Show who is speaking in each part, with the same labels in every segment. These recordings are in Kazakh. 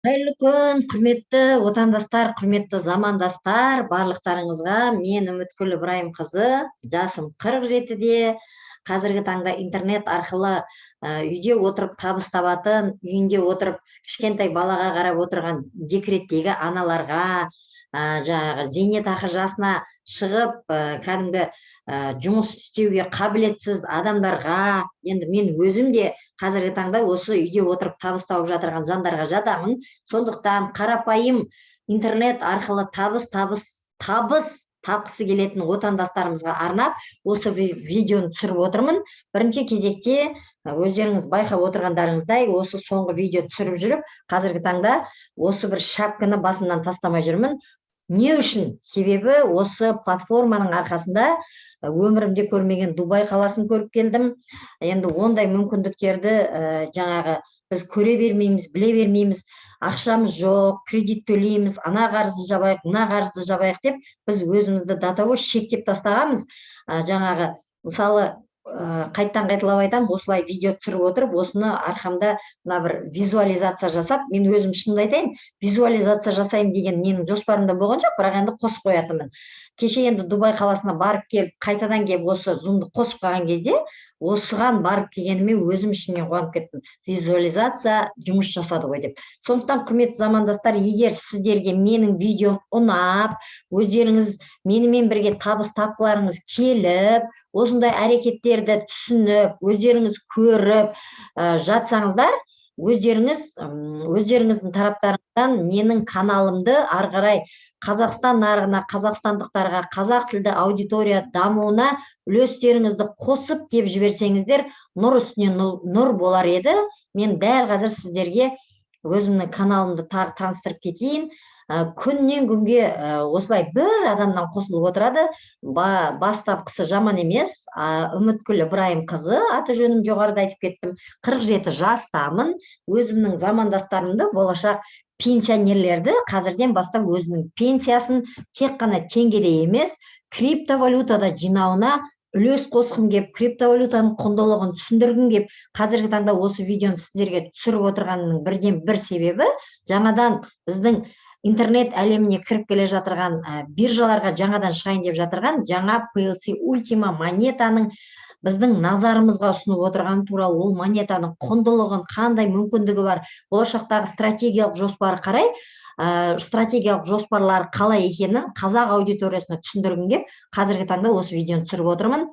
Speaker 1: Қайырлы күн, құрметті отандастар, құрметті замандастар, барлықтарыңызға. Мен Үміткүл Ыбырайымқызы, жасым 47-де. Қазіргі таңда интернет арқылы үйде отырып табыс табатын, үйінде отырып кішкентай балаға қарап отырған декреттегі аналарға, жаңағы зейнетақы жасына шығып, кәдімгі жұмыс істеуге қабілетсіз адамдарға, енді мен өзім де қазіргі таңда осы үйде отырып табыс тауып жатырған жандарға жатамын. Сондықтан қарапайым интернет арқылы табыс тапқысы келетін отандастарымызға арнап осы видеоны түсіріп отырмын. Бірінші кезекте өздеріңіз байқап отырғандарыңыздай, осы соңғы видео түсіріп жүріп, қазіргі таңда осы бір шапканы басымнан тастамай жүрмін. Не үшін? Себебі осы платформаның арқасында өмірімде көрмеген Дубай қаласын көріп келдім. Енді ондай мүмкіндіктерді жаңағы біз көре бермейміз, біле бермейміз. Ақшамыз жоқ, кредит төлейміз, ана қарызды жабайық, мына қарызды жабайық деп біз өзімізді до того шектеп тастағанбыз. Жаңағы мысалы, қайттан қайталап айтамын, осылай видео түсіріп отырып, осыны арқамда мына бір визуализация жасап, мен өзім шынымды айтайын, визуализация жасаймын деген менің жоспарымда болған жоқ, бірақ енді қосып қоятынмын. Кеше енді Дубай қаласына барып келіп, қайтадан келіп осы зумды қосып қалған кезде, осыған барып келгеніме өзім ішімнен қуанып кеттім, визуализация жұмыс жасады ғой деп. Сондықтан, құрметті замандастар, егер сіздерге менің видеом ұнап, өздеріңіз менімен бірге табыс тапқыларыңыз келіп, осындай әрекеттерді түсініп, өздеріңіз көріп жатсаңыздар, өздеріңіздің тараптарыңыздан менің каналымды ары қарай Қазақстан нарығына, қазақстандықтарға, қазақ тілді аудитория дамуына үлестеріңізді қосып кеп жіберсеңіздер, нұр үстіне нұр болар еді. Мен дәл қазір сіздерге өзімнің каналымды тағы таныстырып кетейін. Күннен күнге осылай бір адамнан қосылып отырады. Бастапқысы жаман емес. Үміткүл Ыбырайымқызы аты жөнім, жоғарыда айтып кеттім. 47 жастамын. Өзімнің замандастарымды, болашақ пенсионерлерді қазірден бастап өзінің пенсиясын тек қана теңгеде емес, криптовалютада жинауына үлес қосқым келіп, криптовалютаның құндылығын түсіндіргім келіп, қазіргі таңда осы видеоны сіздерге түсіріп отырғанымның бірден бір себебі жаңадан біздің интернет әлеміне кіріп келе жатырған, биржаларға жаңадан шығайын деп жатырған жаңа PLC Ultima монетаның біздің назарымызға ұсынып отырғаны туралы, ол монетаның құндылығын, қандай мүмкіндігі бар, болашақтағы стратегиялық жоспары қарай, стратегиялық жоспарлары қалай екенін қазақ аудиториясына түсіндіргім келіп, қазіргі таңда осы видеоны түсіріп отырмын.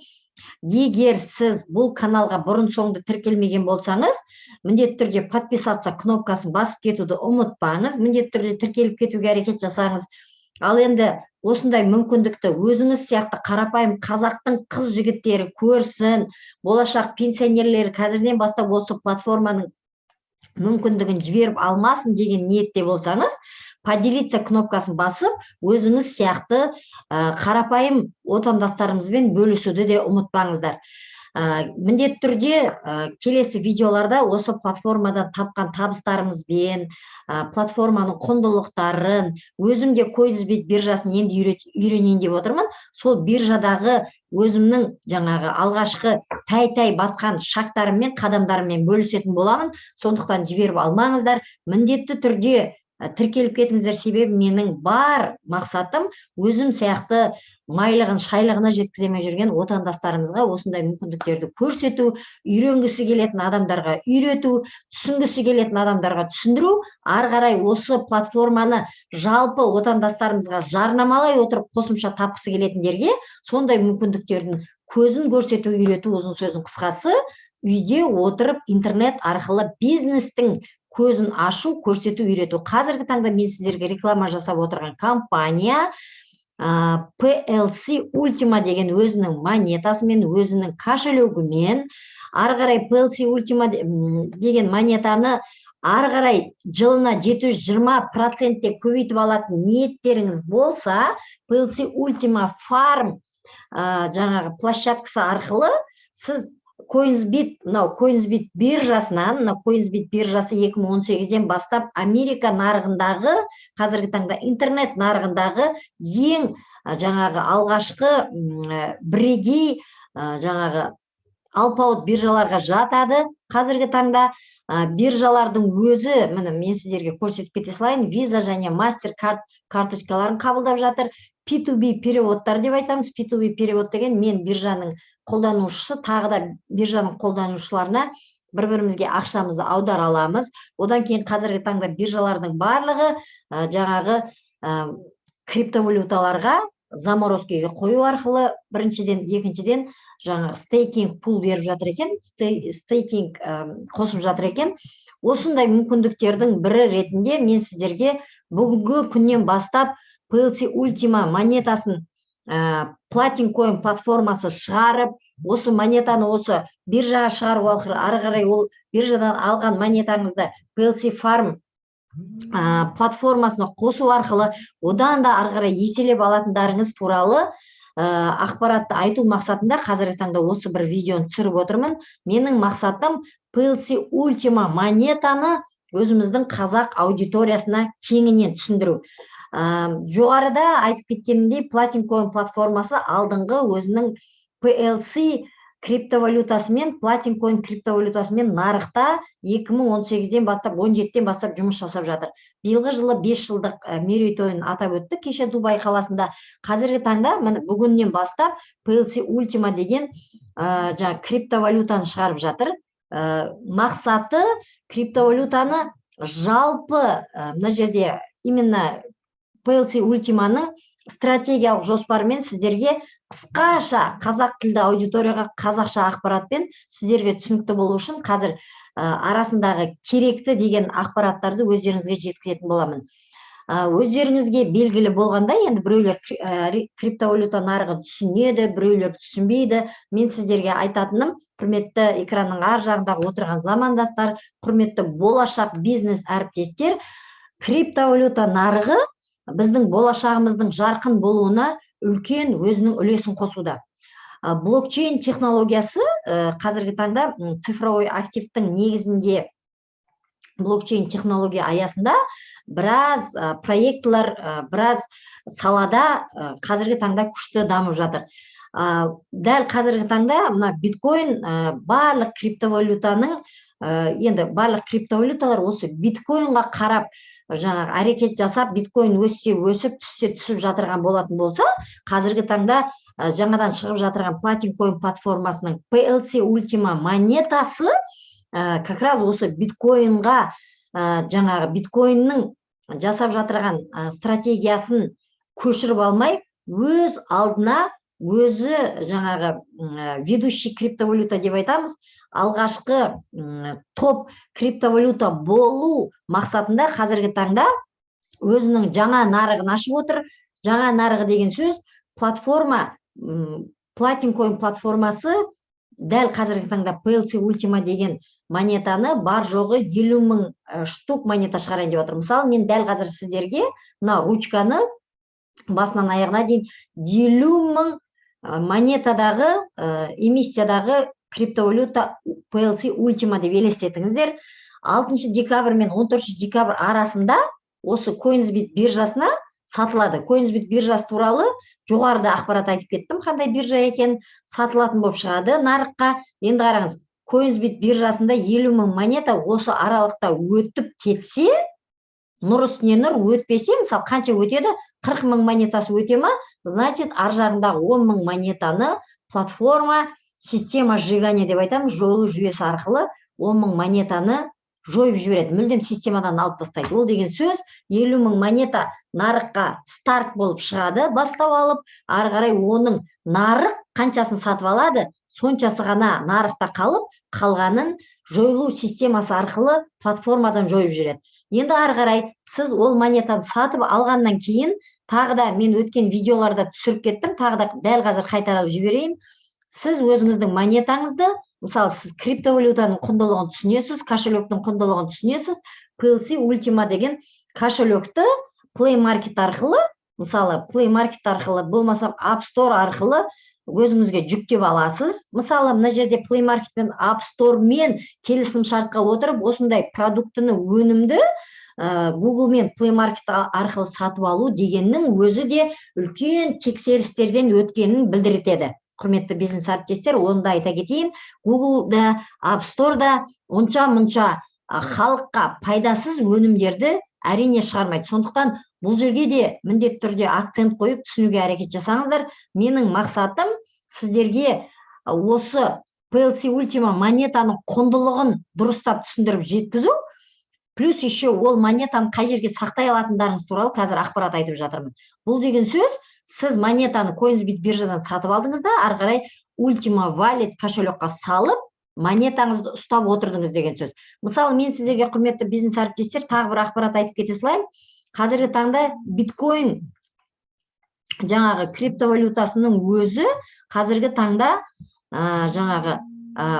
Speaker 1: Егер сіз бұл каналға бұрын соңды тіркелмеген болсаңыз, міндетті түрде подписаться кнопкасын басып кетуді ұмытпаңыз, міндетті түрде тіркеліп кетуге әрекет жасаңыз. Ал енді осындай мүмкіндікті өзіңіз сияқты қарапайым қазақтың қыз жігіттері көрсін, болашақ пенсионерлері қазірден бастап осы платформаның мүмкіндігін жіберіп алмасын деген ниетте болсаңыз, поделиться кнопкасын басып, өзіңіз сияқты қарапайым отандастарымызбен бөлісуді де ұмытпаңыздар. Міндетті түрде келесі видеоларда осы платформадан тапқан табыстарымызбен, платформаның құндылықтарын, өзім де CoinsBit биржасын енді үйренейін деп отырмын. Сол биржадағы өзімнің жаңағы алғашқы тәй тәй басқан шагтарыммен, қадамдарыммен бөлісетін боламын. Сондықтан жіберіп алмаңыздар, міндетті түрде тіркеліп кетіңіздер. Себебі менің бар мақсатым өзім сияқты майлығын шайлығына жеткізе алмай жүрген отандастарымызға осындай мүмкіндіктерді көрсету, үйренгісі келетін адамдарға үйрету, түсінгісі келетін адамдарға түсіндіру, ары қарай осы платформаны жалпы отандастарымызға жарнамалай отырып, қосымша тапқысы келетіндерге сондай мүмкіндіктердің көзін көрсету, үйрету. Ұзын сөздің қысқасы, үйде отырып интернет арқылы бизнестің көзін ашу, көрсету, үйрету. Қазіргі таңда мен сіздерге реклама жасап отырған компания PLC Ultima деген өзінің монетасымен, өзінің кошелегімен. Ары қарай PLC Ultima деген монетаны ары қарай жылына 720%-те көбейтіп алатын ниеттеріңіз болса, PLC Ultima Farm жаңағы площадкасы арқылы сіз CoinsBit, мынау CoinsBit биржасынан, мына CoinsBit биржасы 2018-ден бастап Америка нарығындағы, қазіргі таңда интернет нарығындағы ең жаңағы алғашқы бірегей жаңағы алпауыт биржаларға жатады қазіргі таңда. Биржалардың өзі, міне, мен сіздерге көрсетіп кете салайын, Виза және Мастеркард карточкаларын қабылдап жатыр. P2B переводтар деп айтамыз. P2B перевод деген мен биржаның қолданушысы тағы да биржаның қолданушыларына бір бірімізге ақшамызды аудара аламыз. Одан кейін қазіргі таңда биржалардың барлығы жаңағы криптовалюталарға заморозкаға қою арқылы біріншіден, екіншіден, жаңағы стейкинг пул беріп жатыр екен, стейкинг қосып жатыр екен. Осындай мүмкіндіктердің бірі ретінде мен сіздерге бүгінгі күннен бастап PLC Ultima монетасын Platin Coin платформасы шығарып, осы монетаны осы биржаға шығару арқылы, ары қарай ол биржадан алған монетаңызды PLC Farm платформасына қосу арқылы одан да ары қарай еселеп алатындарыңыз туралы ақпаратты айту мақсатында қазіргі таңда осы бір видеоны түсіріп отырмын. Менің мақсатым PLC Ultima монетаны өзіміздің қазақ аудиториясына кеңінен түсіндіру. Жоғарыда айтып кеткенімдей, Platin Coin платформасы алдыңғы өзінің PLC криптовалютасымен, Platin Coin криптовалютасымен нарықта 2018-ден бастап, 17-тен бастап жұмыс жасап жатыр. Биылғы жылы 5 жылдық мерейтойын атап өтті кеше Дубай қаласында. Қазіргі таңда, міне, бүгіннен бастап PLC Ultima деген жаңа криптовалютаны шығарып жатыр. Мақсаты криптовалютаны жалпы мына жерде именно PLC Ultimаның стратегиялық жоспарымен сіздерге қысқаша қазақ тілді аудиторияға қазақша ақпаратпен сіздерге түсінікті болу үшін қазір арасындағы керекті деген ақпараттарды өздеріңізге жеткізетін боламын. Өздеріңізге белгілі болғандай, енді біреулер криптовалюта нарығын түсінеді, біреулер түсінбейді. Мен сіздерге айтатыным, құрметті экранның ар жағындағы отырған замандастар, құрметті болашақ бизнес әріптестер, криптовалюта нарығы біздің болашағымыздың жарқын болуына үлкен өзінің үлесін қосуда. Блокчейн технологиясы қазіргі таңда цифровой активтің негізінде, блокчейн технология аясында біраз проектілер, біраз салада қазіргі таңда күшті дамып жатыр. Дәл қазіргі таңда мына биткоин барлық криптовалютаның, енді барлық криптовалюталар осы биткоинға қарап жаңағы әрекет жасап, биткоин өссе өсіп, түссе түсіп жатырған болатын болса, қазіргі таңда жаңадан шығып жатырған Platin Coin платформасының PLC Ultima монетасы как раз осы биткоинға, жаңағы биткоиннің жасап жатырған стратегиясын көшіріп алмай, өз алдына өзі жаңағы ведущий криптовалюта деп айтамыз, алғашқы топ криптовалюта болу мақсатында қазіргі таңда өзінің жаңа нарығын ашып отыр. Жаңа нарығы деген сөз, платформа Platin Coin платформасы дәл қазіргі таңда PLC Ultima деген монетаны бар жоғы 50 000 штук монета шығарайын деп отыр. Мысалы, мен дәл қазір сіздерге мына ручканы басынан аяғына дейін 50 000 монетадағы, эмиссиядағы криптовалюта PLC Ultima деп елестетіңіздер. 6 декабрь мен 14 декабрь арасында осы Coinsbit биржасына сатылады. Coinsbit биржасы туралы жоғарыда ақпарат айтып кеттім, қандай биржа екен. Сатылатын болып шығады нарыққа. Енді қараңыз, Coinsbit биржасында 50 000 монета осы аралықта өтіп кетсе, нұр үстіне нұр. Өтпесе, мысалы, қанша өтеді? 40 000 монетасы өте ма, значит, ар жағындағы 10 000 монетаны платформа система сжигания деп айтамыз, жою жүйесі арқылы 10 000 монетаны жойып жібереді, мүлдем системадан алып тастайды. Ол деген сөз, 50 000 монета нарыққа старт болып шығады, бастау алып, ары қарай оның нарық қаншасын сатып алады, соншасы ғана нарықта қалып, қалғанын жойылу системасы арқылы платформадан жойып жібереді. Енді ары қарай сіз ол монетаны сатып алғаннан кейін, тағы да мен өткен видеоларда түсіріп кеттім, тағы да дәл қазір қайтарып жіберейін, сіз өзіңіздің монетаңызды, мысалы, сіз криптовалютаның құндылығын түсінесіз, кошелектің құндылығын түсінесіз, PLC Ultima деген кошелекті Play Market арқылы, мысалы, Play Market арқылы болмаса App Store арқылы өзіңізге жүктеп аласыз. Мысалы, мына жерде Play Market пен App Store мен келісім шартқа отырып, осындай продуктыны, өнімді Google мен Play Market арқылы сатып алу дегеннің өзі де үлкен тексерістерден өткенін білдіртеді. Құрметті бизнес әріптестер, оны да айта кетейін, Google-да, App Store-да онша мұнша Халыққа пайдасыз өнімдерді әрине шығармайды. Сондықтан бұл жерге де міндетті түрде акцент қойып, түсінуге әрекет жасаңыздар. Менің мақсатым сіздерге осы PLC Ultima монетаның құндылығын дұрыстап түсіндіріп жеткізу, плюс еще ол монетаны қай жерге сақтай алатындарыңыз туралы қазір ақпарат айтып жатырмын. Бұл деген сөз, сіз монетаны CoinsBit биржадан сатып алдыңыз да, ары қарай Ultima Wallet кошелекқа салып, монетаңызды ұстап отырдыңыз деген сөз. Мысалы, мен сіздерге, құрметті бизнес әріптестер, тағы бір ақпарат айтып кете салайын. Қазіргі таңда биткоин жаңағы криптовалютасының өзі қазіргі таңда жаңағы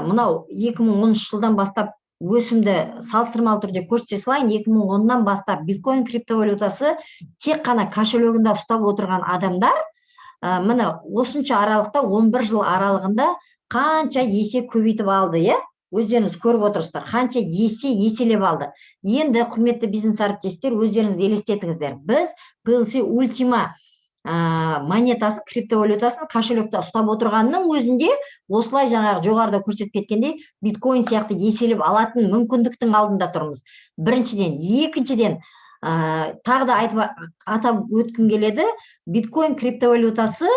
Speaker 1: мынау 2010 жылдан бастап өсімді салыстырмалы түрде көрсете салайын. 2010-нан бастап биткоин криптовалютасы тек қана кошелегінде ұстап отырған адамдар міне, осынша аралықта, 11 жыл аралығында қанша есе көбейтіп алды, иә, өздеріңіз көріп отырсыздар, қанша есе еселеп алды. Енді, құрметті бизнес әріптестер, өздеріңіз елестетіңіздер, біз PLC Ultima монетасын, криптовалютасын кошелекте ұстап отырғанның өзінде осылай жаңағы жоғарыда көрсетіп кеткендей биткоин сияқты еселеп алатын мүмкіндіктің алдында тұрмыз, біріншіден. Екіншіден, тағы да айтып, атап өткім келеді, биткоин криптовалютасы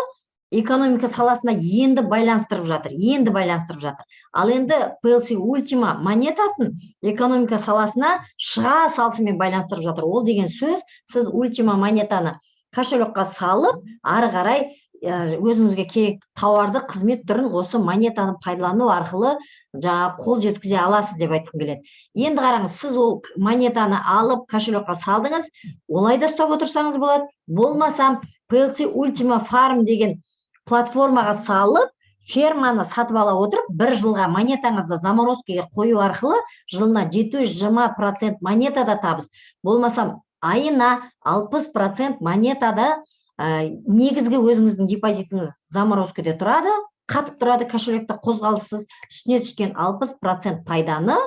Speaker 1: экономика саласына енді байланыстырып жатыр, енді байланыстырып жатыр. Ал енді PLC Ultima монетасын экономика саласына шыға салысымен байланыстырып жатыр. Ол деген сөз, сіз Ultima монетаны кошелекқа салып, ары қарай өзіңізге керек тауарды, қызмет түрін осы монетаны пайдалану арқылы жаңағы қол жеткізе аласыз деп айтқым келеді. Енді қараңыз, сіз ол монетаны алып, кошелекқа салдыңыз, олай да ұстап отырсаңыз болады, болмасам PLC Ultima Farm деген платформаға салып, ферманы сатып ала отырып, бір жылға монетаңызды заморозкаға қою арқылы жылына 720% монетада табыс, болмасам айына 60% монетада негізгі өзіңіздің депозитіңіз заморозкада тұрады, қатып тұрады кошелекте қозғалыссыз, үстіне түскен 60% пайданы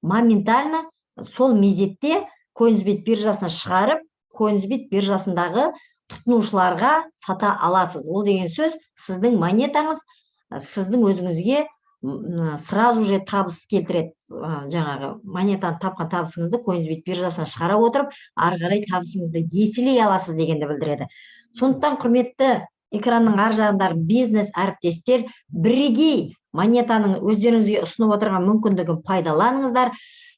Speaker 1: моментально сол мезетте CoinsBit биржасына шығарып, CoinsBit биржасындағы тұтынушыларға сата аласыз. Ол деген сөз, сіздің монетаңыз сіздің өзіңізге сразу же табыс келтіреді. Жаңағы монетаны тапқан табысыңызды CoinsBit биржасына шығара отырып, ары қарай табысыңызды еселей аласыз дегенді білдіреді. Сондықтан, құрметті экранның ар жағындағы бизнес әріптестер, бірегей монетаның өздеріңізге ұсынып отырған мүмкіндігін пайдаланыңыздар.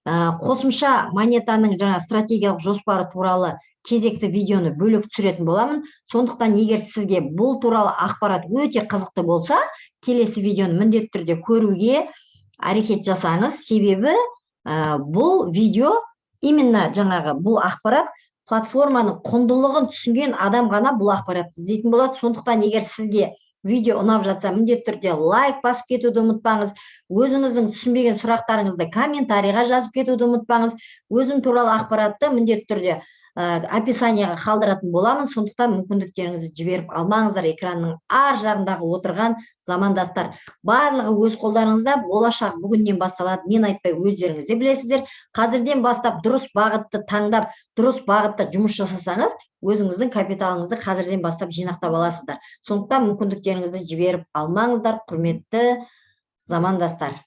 Speaker 1: Қосымша монетаның жаңа стратегиялық жоспары туралы кезекті видеоны бөлек түсіретін боламын. Сондықтан егер сізге бұл туралы ақпарат өте қызықты болса, келесі видеоны міндетті түрде көруге әрекет жасаңыз. Себебі бұл видео именно жаңағы бұл ақпарат платформаның құндылығын түсінген адам ғана бұл ақпаратты іздейтін болады. Сондықтан егер сізге видео ұнап жатса, міндетті түрде лайк басып кетуді ұмытпаңыз. Өзіңіздің түсінбеген сұрақтарыңызды комментарийға жазып кетуді ұмытпаңыз. Өзім туралы ақпаратты міндетті түрде описанияға қалдыратын боламын. Сондықтан мүмкіндіктеріңізді жіберіп алмаңыздар. Экранның ар жағындағы отырған замандастар, барлығы өз қолдарыңызда. Болашақ бүгіннен басталады. Мен айтпай, өздеріңіз де білесіздер. Қазірден бастап дұрыс бағытты таңдап, дұрыс бағытта жұмыс жасасаңыз, өзіңіздің капиталыңызды қазірден бастап жинақтап аласыздар. Сондықтан мүмкіндіктеріңізді жіберіп алмаңыздар, құрметті замандастар.